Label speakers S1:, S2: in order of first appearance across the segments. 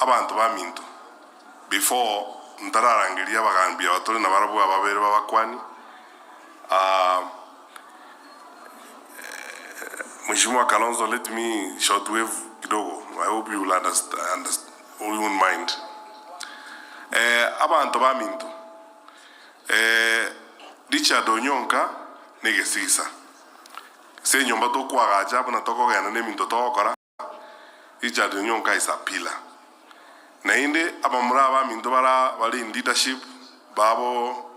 S1: Abanto baminto, before ntararangeria abagambi aba tore nabarabwo ababere babakwani, Mheshimiwa Kalonzo let me short wave kidogo, I hope you will understand, you won't mind. Abanto baminto, Richard Onyonka negesigisa, ase enyomba tokoagacha buna tokogenda na ebinto togokora, Richard Onyonka is a pillar. Naende abamura abaminto bara bare in leadership babo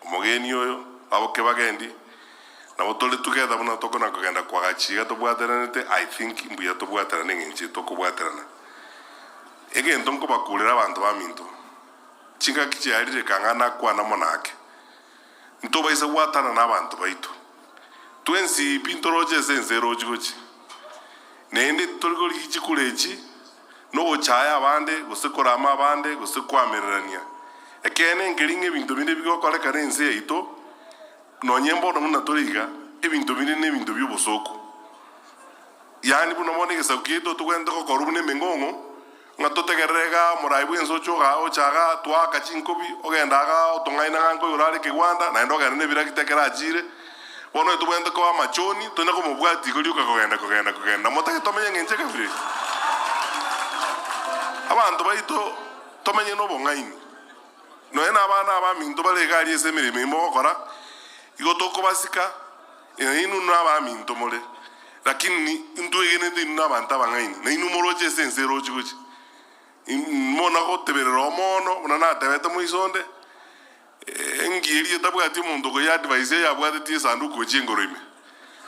S1: omogeni oyo, babo Kibagendi, nabo tore together buna tokona kogenda koagacha iga tobwateranete, I think mbuya tobwaterane eng'encho eye tokobwaterana. Egento nkobakurera abanto baminto, chingaki chiarire kang'a nakwana mono ake, ntobaisa gwatana na abanto baito. Twensi pi ntoroche ase ense erochi gochia. Naende tori korigia chikura echi nogochaya abande, gose korama abande, gose koamererania. Ekeene nkeri ng'a ebinto binde bigokorekana ense yaito, nonye mbono buna tore iga, ebinto binde nebinto bi'obosooku. Yaani buna bono egesaku kiaito togwenerete gokorwa buna emeng'ong'o, ng'a totegerere igaa omorai bw'ense oche ogaa ocha igaa twaaka chinkobi, ogenda igaa otong'aina ng'a nkoigoro are ekegwanda, naende ogende na ebirakita ekero achiire. Bono oyo tobwenerete koba amachoni, tonya komobwatia igo rioka kogenda kogenda kogenda. Motake tomenye eng'encho ekabira eye? Abanto baito tomenye nobong'aini. Nonya na abana abaminto bare iga aria ase emeremo eye mogokora, igo tokobasika, inwe nabaminto more, lakini ntwegenete inwe nabanto abang'aini, na inwe moroche ase ense erochi gochia. Mona goteberera omono, buna natebete moiso onde, engiya eria etabwati omonto okoyia advice eyabwatetie esanduku gochia engoro ime.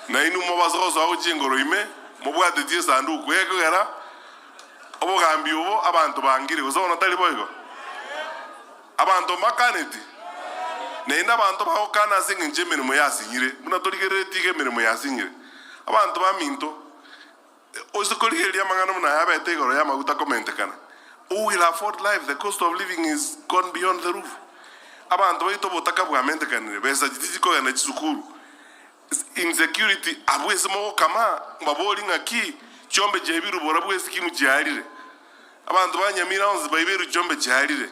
S1: Na inwe mobase gosoa gochia engoro ime, mobwatetie esanduku, ekogera obogambi obo abanto bangire, gose bono tari boigo? Abanto mbakaneti, naende abanto bagokana ase engencho y'emeremo yasinyire, buna torigereretie iga emeremo yasinyire. Abanto baminto, ose korigereria amang'ana buna aya abete igoro y'amaguta komentekana, who will afford life, the cost of living is gone beyond the roof. Abanto baito obotaka bwamentekanire, besa tichikogenda chisukuru, Insecurity abwo ase mogokama mbabori ng'aki chiombe chiaibirwe borabwo esikimu chiarire abanto ba Nyamira onsi baiberwe chiombe chiarire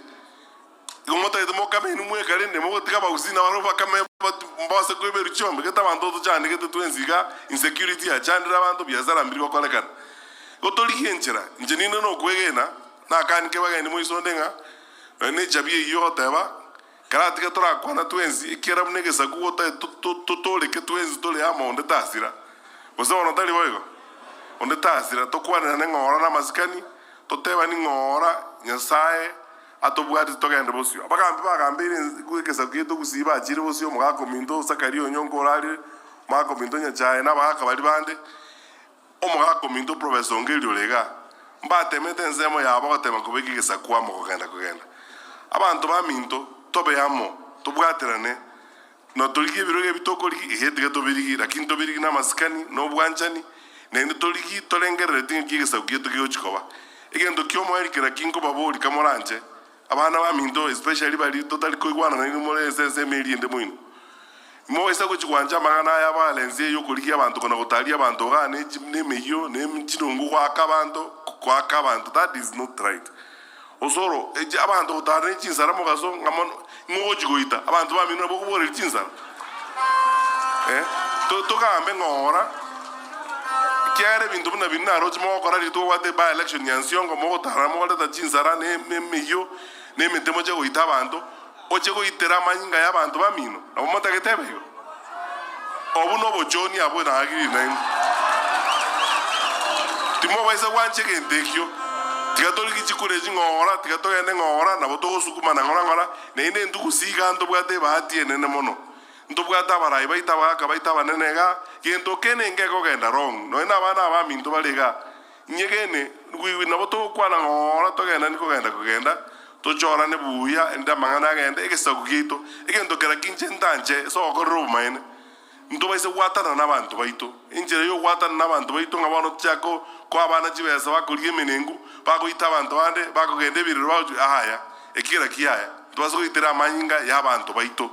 S1: igo motagete mokame inwe mweka rende mogotiga abagusii nabarabwo bakame mbase koiberwa chiombe gete abanto tochandegete twensi iga insecurity yachandire abanto biasara mbiri gokorekana igo torigie enchera inche ninde nokwegena nakanike bagende moisonde ng'a nonye ne echabi eyio ogoteba Karatige torakwana twensi, ekiagera buna egesaku gotae totooreke twensi tore amo, onde tasira. Gose bono tari boigo? Onde tasira. Tokwanerane ng'ora namasikani, totebani ng'ora Nyasae atobwatete togende bosio. Abagambi bagambeire egesaku giaito gusii bachire bosio, omogaka ominto Zakaria onyonka orarire, omogaka ominto Nyachae, na abagaka baria bande, Omogaka ominto Professor Ongeri ore igaa, mbatemete ensemo yabo gotema kobeka egesaku amo kogenda kogenda. Abanto baminto, tobe amo, tobwaterane, na torigie ebirogo ebi tokorigia, ehe tiga tobirigie, lakini tobirigie namasikani, na obwanchani, naende torigie torengereretie ng'aki egesaku giaito kegochia koba. Egento ki'omoerio kera ki nkobaboria kamoranche, abana baminto especially baria totari koigwana nainwe more ase ensemo eria ende moino. Mobaisa gochia gwancha amang'ana aya violence eye yokorigia abanto kona gotaria abanto igaa ne emeyio ne chinungu goaka abanto goaka abanto that is not right. Osoro echi abanto gotara ne chinsara mogaso ng'a mono ng'o ogochi goita abanto bamino nabwo okoboreria chinsara eh togambe ng'ora ekiagera ebinto buna biria naroche mogokora riria tobwate by election ya Nsiongo mogotara mogoreta chinsara ne emeyio ne emete moche goita abanto. Oche goitera amanyinga y'abanto bamino, nabo motagete ebe igo? Obwo nobochoni abwo naagirire nainwe. Timobaisa gwancha egento ekio. Tiga torigie chikura echi ng'ora, tiga togende ng'ora, nabo togosukumana ng'ora ng'ora, naende intwe gose iga ntobwate ebahati enene mono. Ntobwate abarai baito, abagaka baito abanene igaa, gento kende nkegogenda wrong, nonya na abana abaminto bare igaa, Inyegene, nabo togokwana ng'ora togenda nikogenda kogenda, tochorane buya ende amang'ana agende egesaku giaito, egento kera kinche ntanche ase ogokorera obomaene. Ntobaise gwatanana nabanto baito. Enchera y'ogwatanana nabanto baito ng'a bono tochake koa abana chibesa bakorigia emenengu, bagoita abanto bande, bakogenda ebirero bagochia aya, ekegera kiaya. Ntobase goitera amanyinga y'abanto baito.